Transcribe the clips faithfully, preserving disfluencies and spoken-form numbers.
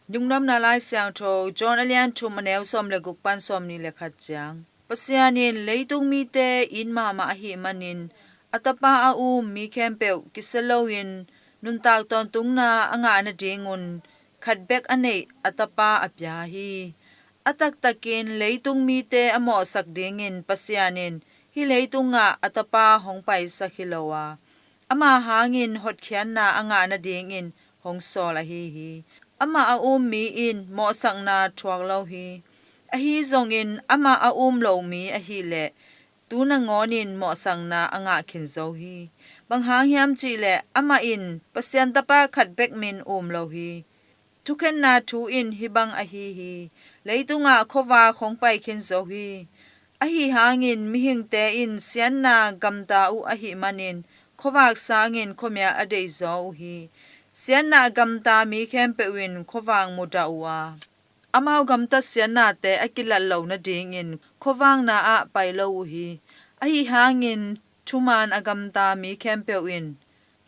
Lungdamna Lai Siangtho John a lian thum, a neu sawm le guk pan sawm nih le khat ciang. Pasian in leitung mite it mahmah ahih manin a Tapa a um mi khempeuh kisia loin nuntak tawntungna a ngah nadingun khat bek a neih a Tapa a pia hi. A taktakin leitung mite a mawhsak dingin Pasian in hih leitungah a Tapa hong paisak hi lo a, ama hangin hotkhiatna a ngah nadingin hong sawl ahi hi. Amah a um mi in mawhsakna thuak lo hi. Ahi zongin amah a um lo mi ahileh tu nangawnin mawhsakna a ngah khin zo hi. Bang hang hiam cihleh amah in Pasian Tapa khat bek min um lo hi. Thukhenna thu in hih bang ahi hi. Leitungah khuavak hong pai khin zo hi. Ahi hangin mihingte in siatna gamta uh ahih manin khuavak sangin khuamial a deihzaw uh hi. Siatna gamta mi khempeuh in khuavak mudah uh a, amau gamtat siatnate a kilat loh nadingin khuavakna ah pai lo uh hi. Ahi hangin thuman a gamta mi khempeuh in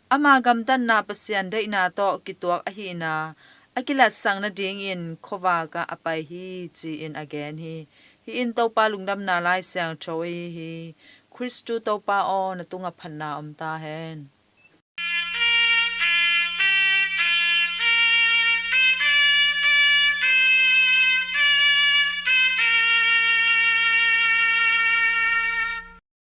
ama gamtatna Pasian deihna tawh kituak ahihna a kilatsak nadingin khuavak ah a pai hi, ci-in a gen hi. Hih in Topa Lungdamna Lai Siangtho ahi hi. Khristu Topa aw, na tungah phatna om ta hen.